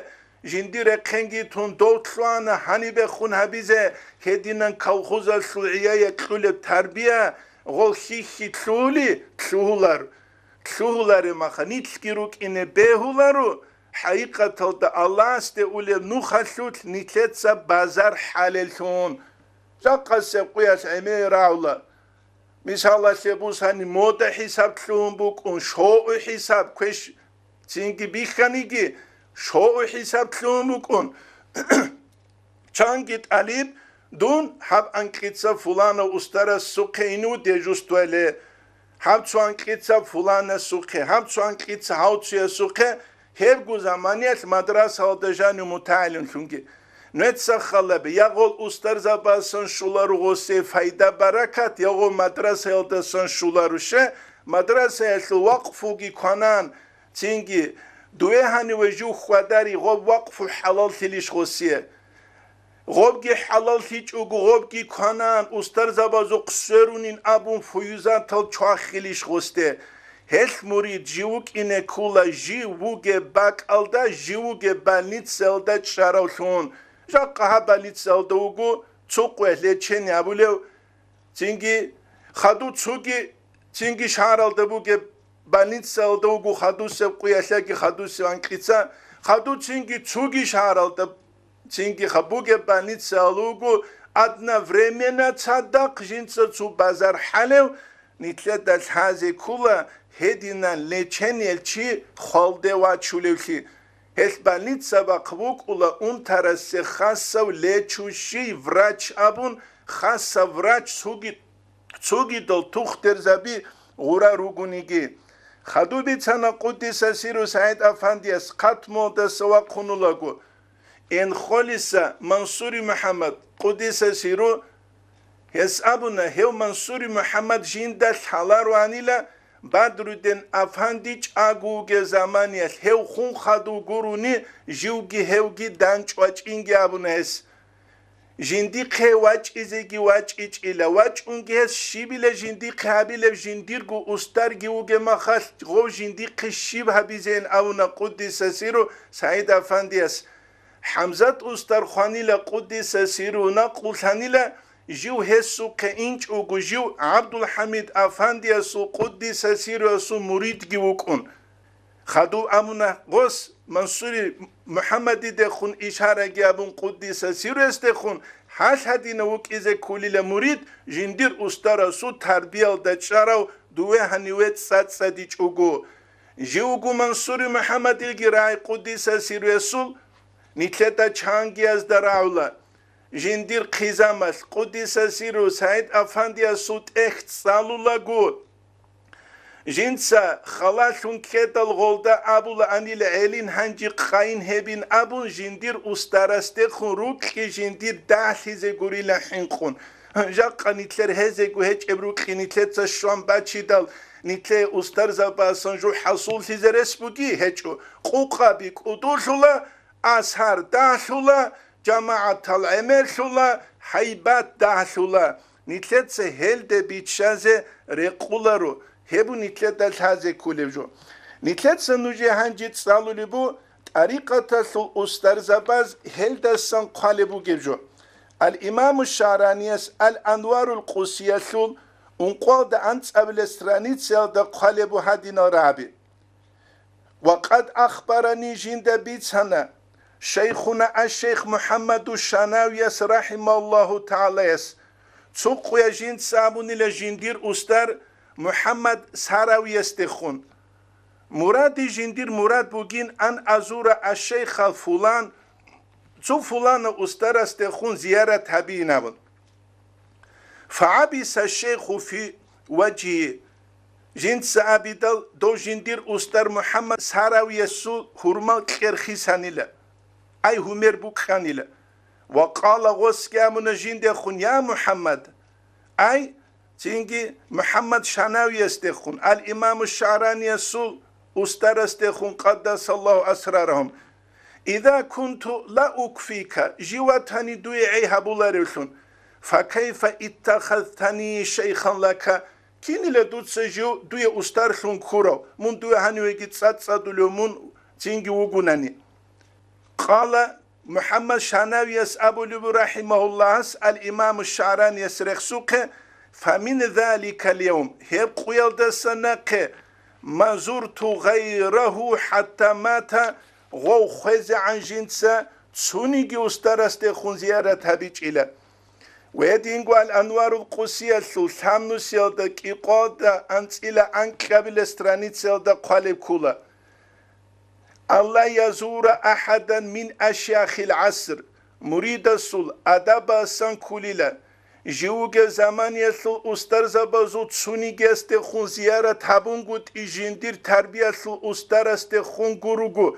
жиндир рехъенги тун дов лъугьана гьанибехун гьабизе, гьединан колхозалъул гӀияе кьулеб тарбия гъол хьихьи лъугьули лъугьулар. Лъугьуларе маха нилъги рукӀине бегьуларо, хӀакъикъаталда Аллагьасде улеб нухалъулъ нилъеца базар хӀалеллъун. Жакъасеб къуялъ гӀемер гьавла. Мисалалъе бусани, мода хӀисаб лъугьун букӀун, шоу хӀисаб квеш цинги бихьаниги, шоу хӀисаб лъугьун букӀун. Чанги тӀалиб, дун гьаб анкьица фуланав устарасухъе инев дежурствоялъе, гьаб цо анкьица фуланасухъе, гьаб цо анкьица гьав цоясухъе, гьебго заманиялъ мадрасаялда жанив мутагӀалимлъунги. Нуеца халабе, я гъол устарзабасан щуларо гъосе пайда-баракат, я гъол мадрасаялдасан щуларо ще, мадрасаялъул вакъфуги кванан, цинги, дуве гьаниве жив хьвадари гъоб вакъфу хӀалаллъилищ гъосие? Гъобги хӀалаллъичӀого гъобги кванан, устарзабазухъ сверунин абун фуюзатал чвахилищ гъосде? Гьелъ мурид жив вукӀине ккула жив вугеб бакӀалда, жив вугеб больницаялда чӀаравлъун. Жакъа гьаб больницаялда вуго цо къве лечение абулев, цинги хадув цоги, цинги шагьаралда бугеб больницаялда вуго хадусеб къуялъаги хадусеб анкьица, хадув цинги цоги шагьаралда, цинги ха бугеб больницаялда вуго, одновременно цадахъ жинца цо базар хӀалев, нилъеда лъазе ккула гьединан лечениел чи хвалде вачулевлъи. Гьелъ больница бахъ букӀула унтарасе хасав лечущий врач абун, хасав врач цуги-, цугидал тухтерзаби гъура ругониги. Хадуб бицана Къуддиса сиру СагӀид Афандияс Хъатмолдаса вахъунулаго. Энхолиса Мансури МухӀаммад, Къуддиса сиру, гьес абуна, гьев Мансури МухӀаммад жинда лъалароанила, Бадрудин Афанди чӀаго вугев заманиялъ гьев хун хадув гурони, живги гьевги данчӀвачӀинги абуна гьес. Жиндихъе вачӀизеги вачӀичӀила, вачӀунги гьес щибила жиндихъе гьабилеб жиндирго устарги вугеб махалъ, гъов жиндихъе щиб гьабизейин абуна Къуддиса сиру СагӀид Афандияс. ХӀамзат устар хванила Къуддиса сиру накълулъанила, жив гьесухъе инчӀого жив ГӀабдулхӀамид Афандиясул Къуддиса сируясул муридги вукӀун. Хадуб абуна гъос Мансури МухӀаммадидехун ишараги абун Къуддиса сируясдехун, гьалъ гьадинав вукӀизе кколила мурид жиндир устарасул тарбиялда чӀарав дуве гьаниве цӀацӀадичӀого. Жив вуго Мансури МухӀаммадилги рагӀи Къуддиса сируясул, нилъеда чангиязда рагӀула. Жиндир хъизамалъ Къуддиса сиру СагӀид Афандиясул тӀехь цӀалулаго, жинца халалъун ккедал гъолда абулаанила гӀелин гьанжи къайин гьебин абун, жиндир устарасдехун рукьи жиндир дагьлъизе гурила хӀинкъун. Жакъа нилъер гьезего гьечӀеб рукьи нилъеца щван бачидал, нилъее устарзабасан жо хӀасуллъизе рес буги? ГьечӀо. Къукъаби кӀудулъула, асар дагьлъула, жамагӀатал гӀемерлъула, гьайбат дагьлъула. Нилъеца гьелде биччазе рекъуларо, гьеб нилъеда лъазе кколеб жо. Нилъеца нужее гьанже цӀалулеб бу тӀарикъаталъул устарзабаз гьелдасан хъвалеб бугеб жо. Ал-Имаму ШагӀранияс Ал-Анварул Къусиялъул ункъоялда анцӀабилеб страницаялда хъвалеб бу гьадинал рагӀаби. Ва къад ахбарани, жинда бицана, шайхуна аш-шайх МухӀаммаду Шанавияс рахӀимагьуллагьу тагӀалаяс, цо къуя жинца абунила жиндир устар МухӀаммад Саравиясдехун. Муради жиндир мурад бугин ан азура аш-шайхал фулан, цо фулана устарасдехун зиярат гьабиин абун. ФагӀабиса шейху фи важгьи. Жинца абидал, дов жиндир устар МухӀаммад Саравиясул гьурмал кьер хисанила, ай гьумер букьанила. Ва къала гъосги абуна жиндехун: «Я МухӀаммад», ай цинги МухӀаммад Шанавиясдехун, ал-Имаму ШагӀраниясул устарасдехун, къаддасаллагьу асрарагьум, «Иза кунту ла укфика», жив ватани дуе гӀей гьабуларевлъун, «факайфа иттахазтани шайхан лака», кинила дуца жив дуе устарлъун ккурав, мун дуе гьанивеги цӀацӀадулев мун цинги вугунани? Къала МухӀаммад Шанавияс абулеб бу рахӀимагьуллагьас ал-Имаму ШагӀранияс рехсухъе: «Фамин заликал явм», гьеб къуялдаса нахъе, «ма зурту гъайрагьу хӀатта мата», гъов хвезегӀан жинца цуниги устарасдехун зиярат гьабичӀила. Ва гьединго Ал-Анварул Къусиялъул лъабнусиялда кӀикъоялда анцӀила анкьабила страницаялда хъвалеб ккула: «Алла язура ахӀадан мин ашяхил гӀаср», муридасул адабасан ккулила, живуге заманиялъул устарзабазул цунигиясдехун зиярат гьабунгутӀи жиндир тарбиялъул устарасдехун гуруго,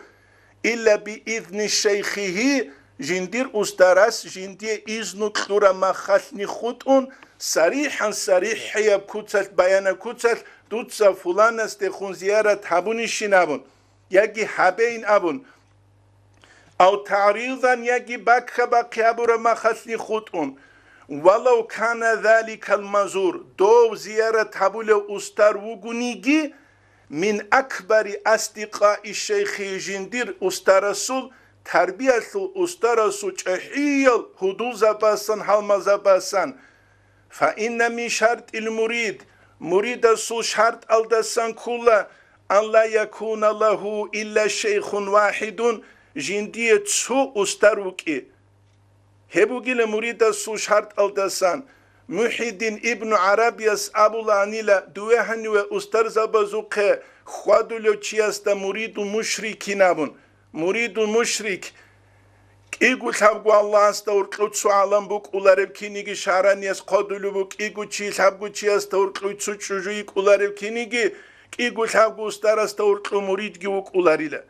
«илла биизни шайхихи», жиндир устарас жиндие изну кьураб махалъни хутӀун, сарихӀан-сарихӀияб куцалъ, баянаб куцалъ дуца фуланасдехун зиярат гьабунищин абун, яги гьабейин абун, ав тагӀридан, яги баккабахъи гьабураб махалъни хутӀун, «валав кана заликал мазур», дов зиярат гьабулев устар вугониги, «мин акбари асдикъаи шейхи», жиндир устарасул, тарбиялъул устарасул чӀахӀиял гьудулзабасан, гьалмазабасан. «Фа инна мин шартил мурид», муридасул шартӀалдасан ккула, «ан ла якуна лагьу илла шейхун вахӀидун», жиндие цо устар вукӀи. Гьеб бугила муридасул шартӀалдасан. МухӀиддин ибну ГӀарабияс абулаанила, дуве гьаниве устарзабазухъе хьвадулев чиясда муриду мушрикин абун. муридул мушрик, кӀиго лъабго Аллагьасда гьоркьов цо гӀалам букӀуларев киниги шагьранияс хъодулев вукӀиго чи, лъабго чиясда гьоркьов цо чӀужу йикӀуларев киниги, кӀиго лъабго устарасда гьоркьов муридги вукӀуларила.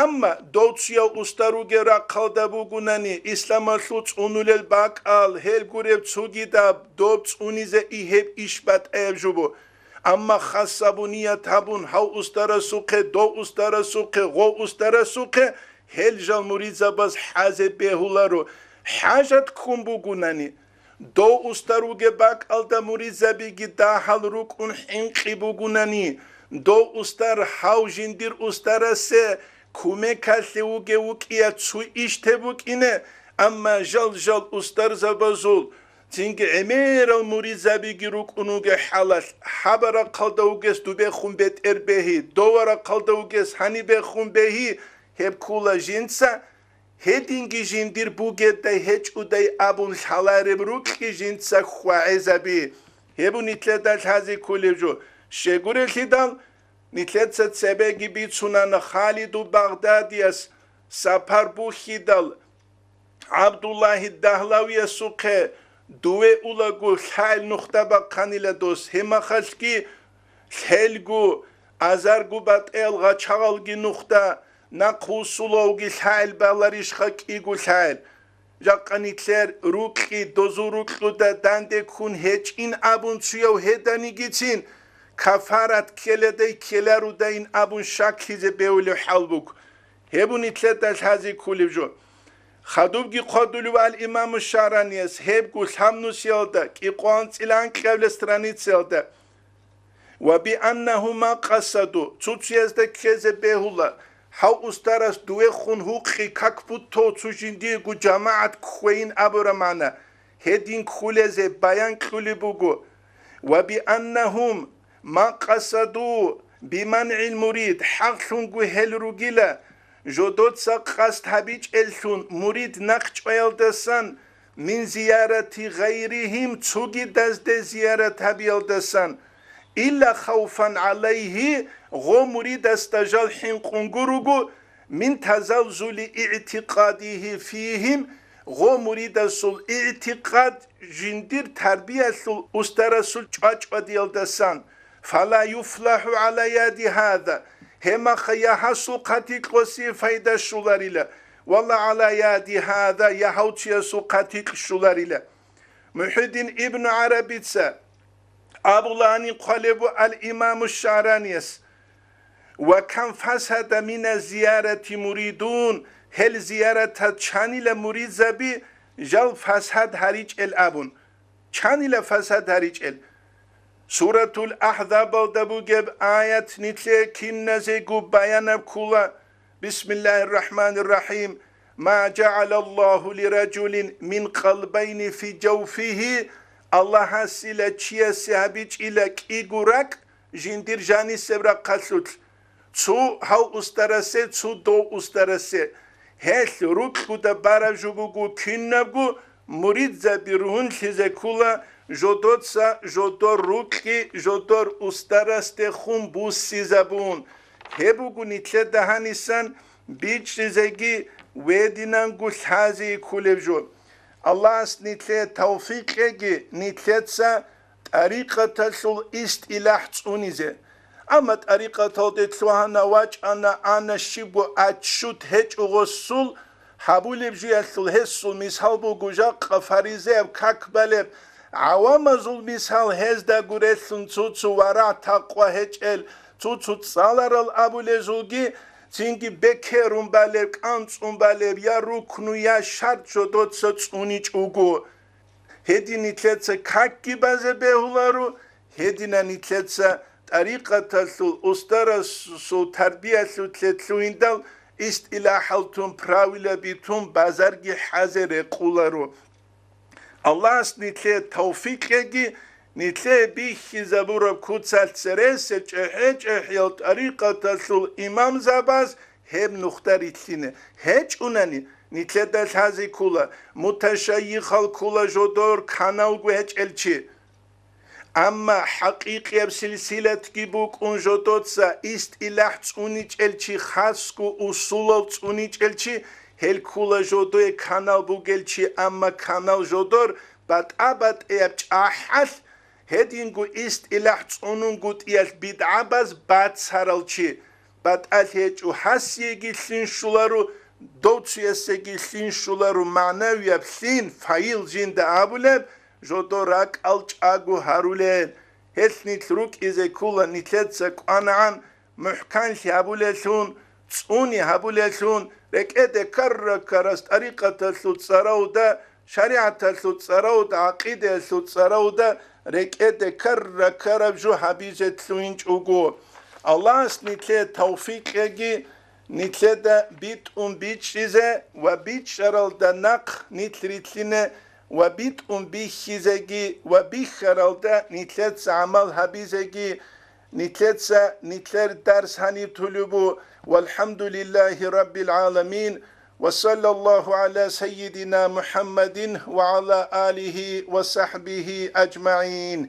Амма дов цояв устар вугев рахъалда бугунани, исламалъул цӀунулел бакӀал, гьел гуреб цогидаб доб цӀунизе и гьеб иш батӀаяб жубу. Амма хас абун ният гьабун, гьав устарасухъе, дов устарасухъе, гъов устарасухъе, гьел жал муридзабаз хӀазе бегьуларо, хӀажат ккун бугунани. Дов устар вугеб бакӀалда муридзабиги дагьал рукӀун хӀинкъи бугунани, дов устар гьав жиндир устарасе кумекалъе вугев вукӀият цу иште букӀине, амма жал-жал устарзабазул цинги гӀемерал муридзабиги рукӀун вугев хӀалалъ, гьаб рахъалда вугес дубехун бетӀер бегьи, дов рахъалда вугес гьанибехун бегьи, гьеб ккула жинца, гьединги жиндир бугедай гьечӀодай абун лъалареб рукьги жинца хьвагӀезаби. Гьеб нилъеда лъазе кколеб жо. Щегурелъидал, нилъеца цебеги бицунана Халиду Багъдадияс сапар бухьидал, ГӀабдуллагьи Дагьлавиясухъе дуве улаго лъагӀел нухда бахъанила дос, гьебмахалъги лъелго, азарго батӀел гъачагъалги нухда, нахъвуссулавги лъагӀел баларищха кӀиго лъагӀел? Жакъа нилъер рукьи дозул рукьуда данде ккун гьечӀин абун цуяв гьеданигицин, кафарат ккеладай ккеларудайин абун щаклъизе бевулев хӀал буго. Гьеб нилъеда лъазе кколеб жо. Хадубги хъодулев ал-Имаму Шагьраниялъ гьебго лъабнусиялда, кӀикъоялда анцӀила анкьабилеб страницаялда: «Ва бианнагьу ма къасаду», цо-цоязда ккезе бегьула, гьав устарас дувехун гьукъи как будто цо жиндиего жамагӀат кквейин абураб магӀна, гьедин кколезе баян кьулеб буго: «Ва бианнагьум ма къасаду бимангӀил мурид», хӀакълъунго гьел ругила, жодоца къасд гьабичӀеллъун мурид нахъчӀваялдасан, мин зиярати гъайригьим, цогидазде зиярат гьабиялдасан, илла хавфан гӀалайгьи, гъо муридасда жал хӀинкъунго руго, мин тазалзули игӀтикъадигьи фигьим, гъо муридасул игӀтикъад жиндир тарбиялъул устарасул чӀвачӀвадиялдасан, фала юфлахӀу гӀала яди гьаза, гьебмаха я гьасул хъатикьоси пайда щоларила, вала гӀала яди гьаза, я гьав чиясул хъатикь щоларила. МухӀиддин ибну ГӀарабица абулани хъвалеб буго ал-Имаму Шагьранияс: «Ва кам фасада мина зиярати муридун», гьел зияратат чанила муридзаби жал фасад гьаричӀел абун. Чанила фасад гьаричӀел? Суратул Ахзабалда бугеб аят нилъее киназего баянаб ккула: «Бисмиллагьир рахӀманир рахӀим. Ма жагӀалаллагьу лиражулин мин къалбайни фи жавфигьи», Аллагьасила чиясе гьабичӀила кӀиго ракӀ жиндир жанисеб рахъалъулъ, цо гьав устарасе, цо дов устарасе. Гьелъ рукьуда бараб жо буго кинабго муридзаби ругьунлъизе ккула жодоца жодор рукьи жодор устарасдехун буссизабун. Гьеб буго нилъеда гьанисан бичӀчӀизеги вединанго лъазе кколеб жо. Аллагьас нилъее тавфикъ кьеги, нилъеца тӀарикъаталъул истилахӀ цӀунизе. Амма тӀарикъаталде лъугьана, вачӀана, ана, щибго отчет гьечӀо гъосул, гьабулеб жуялъул гьесул мисал буго жакъа фаризеяб как балеб гӀавамазул мисал, гьезда гурелъун цо-цо варагь-такъва гьечӀел, цо-цо цӀаларал абулезулги, цинги бекерун балеб, кӀанцӀун балеб я рукну, я шарт жодоца цӀуничӀого. Гьедин нилъеца какги базе бегьуларо, гьедина нилъеца тӀарикъаталъул устарасул тарбиялъулъе лъугьиндал истилахӀал тун, правилаби тун базарги хӀазе рекъоларо. Аллагьас нилъее тавфикъ кьеги, нилъее бихьизабураб куцалъ цересел чӀехӀе-чӀехӀиял тӀарикъаталъул имамзабаз гьеб нухда рилълъине. ГьечӀунани, нилъеда лъазе ккула, муташайихал ккула жодор каналго гьечӀел чи. Амма хӀакъикъияб силсилатги букӀун жодоца, истилахӀ цӀуничӀел чи, хасго усулал цӀуничӀел чи, гьел ккула жодое канал бугел чи, амма канал жодор батӀа-батӀияб чӀахӀалъ, гьединго истилахӀ цӀунунгутӀиялъ бидгӀабаз бацарал чи. БатӀалъи гьечӀо, гьасиеги лъин щуларо, дов цуясеги лъин щуларо, магӀнавияб лъин, файил жинда абулеб, жодо ракӀал чӀаго гьарулел. Гьелъ нилъ рукӀизе ккола, нилъеца кӀванагӀан мухӀканлъи гьабулеллъун, цӀуни гьабулеллъун, рекӀеде ккара-ккарас тӀарикъаталъул цӀаравда, шаригӀаталъул цӀаравда, гӀакъидаялъул цӀаравда рекӀеде ккара-ккараб жо гьабизе лъугьинчӀого. Аллагьас нилъее тавфикъ кьеги, нилъеда битӀун бичӀчӀизе ва бичӀчӀаралда нахъ нилъ рилълъине ва битӀун бихьизеги ва бихьаралда нилъеца гӀамал гьабизеги. Нилъеца нилъер дарс гьаниб тулеб бу. Валхамдулиллагьи раббил гӀаламин. Ва саллаллагьу гӀала саййидина МухӀаммадин ва гӀала алигьи ва сахӀбигьи ажмагӀин.